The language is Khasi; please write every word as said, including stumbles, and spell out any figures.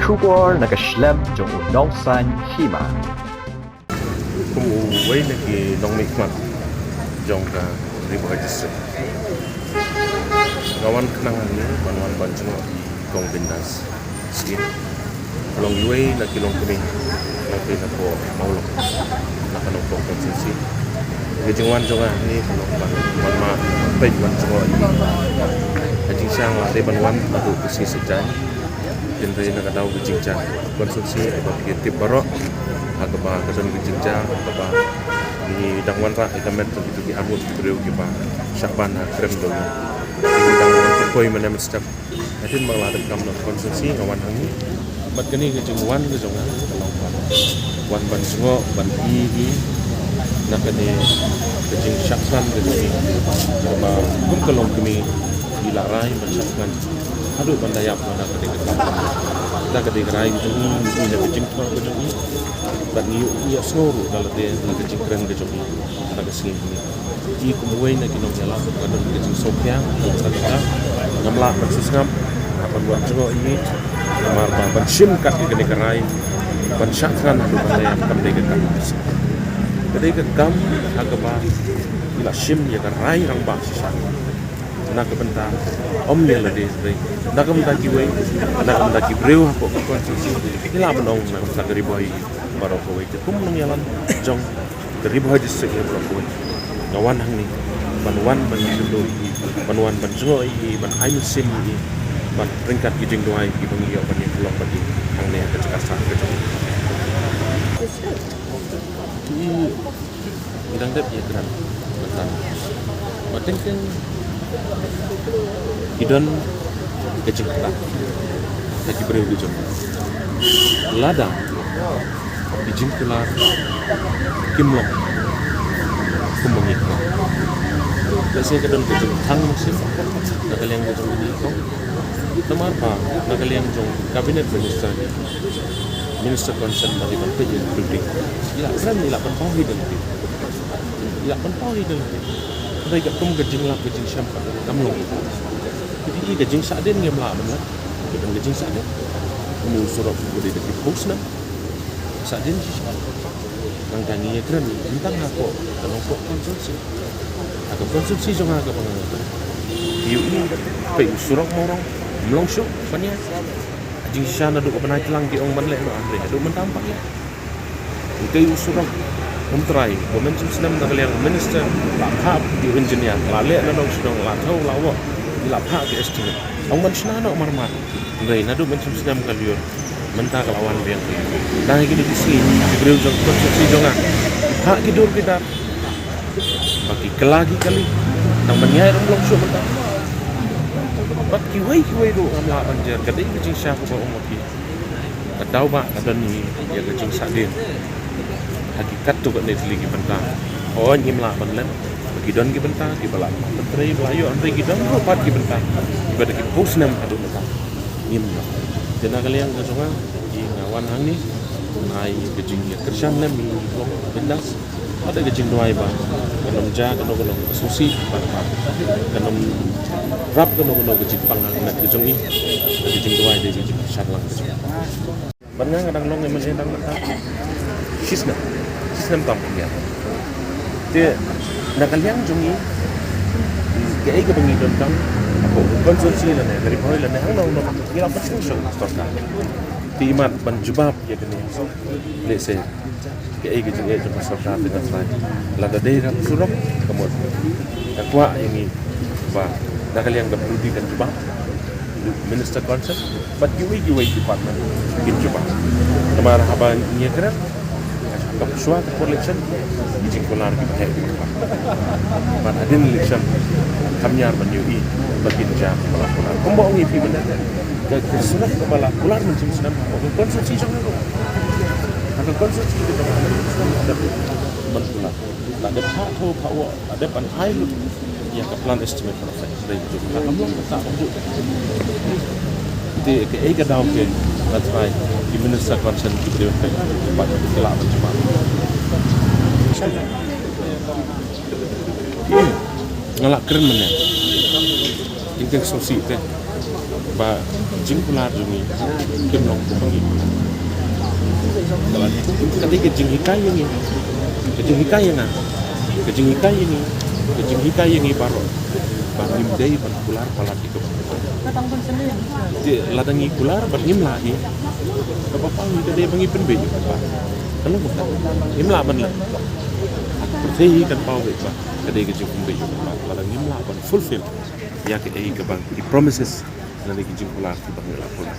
Khubor na ka shlem jong u nongsan hima. Kum uwei na ki nongmihkhmat jong ka Ri Bhoi District, nga wan khnang hangne ban wan ban jngoh ïa i Kong Bindas Syiem. Long iwei na ki longkmie, longkmie na pdeng Mawlong, na ka Nongpoh constituency. Ka jingwan jong nga hangne ka long ban wan map, peit ban jngoh ïa i. Ka jingshisha nga la dei ban wan naduh ka sngi Saitjaiñ. Hynrei na ka daw ka jingjia constituency kaba phi tip baroh, ha kaba ka don ka jingjia, ha kaba ngi dang wanrah ïa ka met jong kito ki arngut ki briew kiba shah ban ha kren jong ngi. Ngi dang wan poi mynne mynstep. Hadien ba nga la dep kam na constituency nga wan hangne. Bad kane ka jingwan ka jong nga ka long ban wan ban jngoh ban ïohi na kane ka jingshah khnang ka jong ngi, kaba kum ka longkmie ngi la rai ban shah khnang haduh ban da ïap na ka dei ka kam. Da ka dei ka rai ka jong ngi, ngi na ka jingthoh ka jong ngi. Bad ngi ïoh ïa sngew ruh da lade na ka jingkren ka jong ngi na ka sngi ngi. Ngi kum uwei na ki nongïalam ka don ka jingsngewkhia ka jong ka. Ngam lah ban shu sngap, ban wan jngoh ïa i. Namar ba ban shim kat ïa kane ka rai ban shah khnang haduh ban da ïap kam dei ka kam. Ka dei ka kam ha kaba ngi la shim ïa ka rai rangbah shisha. Na ka bynta ym ïa lade hynrei na ka bynta kiwei, na ka bynta ki briew hapoh ka constituency, ngi lah ban ong na ka bynta ka Ri Bhoi baroh kawei. Te kum nongïalam jong ka Ri Bhoi District baroh kawei, nga wan hangne ban wan ban ïakynduh ïa i, ban wan ban jngoh ïa i, ban ai mynsiem ïa i, bad ryngkat ki jingduwai kiba ngi ïoh ban ïa pynlong bad i hangne ha ka jaka sah ka jong i. Ngi dang dep ïakren bynta. Ba teng teng ki don ka jingkhlad na ki briew ki jong. Lada ki jingkular kim long kumba ngi kwah, lehse ka don ka jingthang mynsiem na ka liang ka jong ngi ko. Namar ba na ka liang jong cabinet minister, minister concerned ba dei ban peit ïa ka building, i la kren, i la pynpaw hi da lade. I la pynpaw hi da lade. Hynrei katkum ka jinglap ka jingshem pat kam long. Phi i ka jingsahdien ngim lah ban leh. Ka don ka jingsahdien. Une u surok u dei da ki phew snem. Sahdien shisha. Nangta ngi ïakren tang hapoh ka Nongpoh constituency. Ha ka constituency jong nga kaba nga ïakren, phi ïohi, peit u surok Mawlong, ym long shuh ban ïa. Jingshisha naduh ka bnai tlang ki ong ban leh noh, hynrei haduh mynta ym pat ïa. Utai u surok Umtrai, ba mynshem snem na ka liang minister la phah ki engineer, la leh na nong shnong, la thew la wok, la phah ki estimate. Ong ban shna noh marmar. Hynrei naduh mynshem snem ka lyiur mynta ka la wan biang. Dang ïa kine ki sngi ki briew jong constituency jong nga ki phah ki dur ki dar, ba ki kylla ki kali. Tang ban ïaid ym long shuh mynta. Bad kiwei kiwei ruh ngam lah ban jer, ka dei ka jingshisha kaba ong ma phi. Ka daw ba ka don hi ïa ka jingsahdien ha ki katto katne tylli ki bynta. Hooid ngim lah ban leh ba ki don ki bynta kiba la pyntrei ba la ïoh, hynrei ki don ruh pat ki bynta kiba da ki phew snem haduh mynta ngim ïoh. Te na ka liang ka jong nga, i nga wan hangne ban ai ka jingïakyrshan lem ïa i Kong Bindas. Bad da ka jingduwai ba kan ym jia kano kano ka sngewsih, bad ba kan ym rap kano kano ka jingpang ha ka met ka jong i. Da ka jingduwai da ka jingkyrshan lang ka jong i. Bad nga nga dang long M L A dang mynta shisnem, shisnem tam kumne. Te na ka liang jong i, kaei kaba ngi donkam hapoh constituency lane ka Ri Bhoi lane hangno hangno, ngi la pynshong sha sorkar. Te imat ban jubab ïa kane, lehse kaei ka jingeh jong ka sorkar te nga trai. Lada dei rap surok, ka mut ka kwah ïa ngi ba na ka liang ka P W D kan jubab, minister concerned, bad kiwei kiwei department kin jubab. Namar haba ngi ïakren ka shuwa ka por election, ki jingkular kiba heh kiba kham. Bad hadien election kham ñiar ban ïohi ba kin jia ba la kular. Kumba ong ïa phi mynta, ka, ka surok kaba la kular mynshem snem, ka constituency jong nga ruh, ka constituency jong nga ruh ban kular. La dep phah thew phah wok, la dep ban ai lut ïa ka plan estimate ban affect. Dei tu ka kam long ka kam tu. Te kaei ka daw ke, that's why ki minister concerned ki briew affect, ba ki lah ban jubab. Nga la kren mynne. Ïa ka sngewsih te. Ba jingkular jong ngi kim long kumba ngi. Ka dei ka jinghikai ïa ngi. Ka jinghikai ïa nga. Ka jinghikai ïa ngi. Ka jinghikai ïa ngi baroh. Ba ngim dei ban kular palat ïa ka. Te lada ngi kular bad ngim lah ïa ka, kaba paw ngi ka dei ba ngi pynbeit ïa ka. Ka long kumta. Ngim lah ban leh. Te hi kan paw beit ba ka dei ka jingpynbeit ïa ka. Lada ngim lah ban fulfill ïa kaei kaba ki promises lane ki jingkular kiba ngi la kular.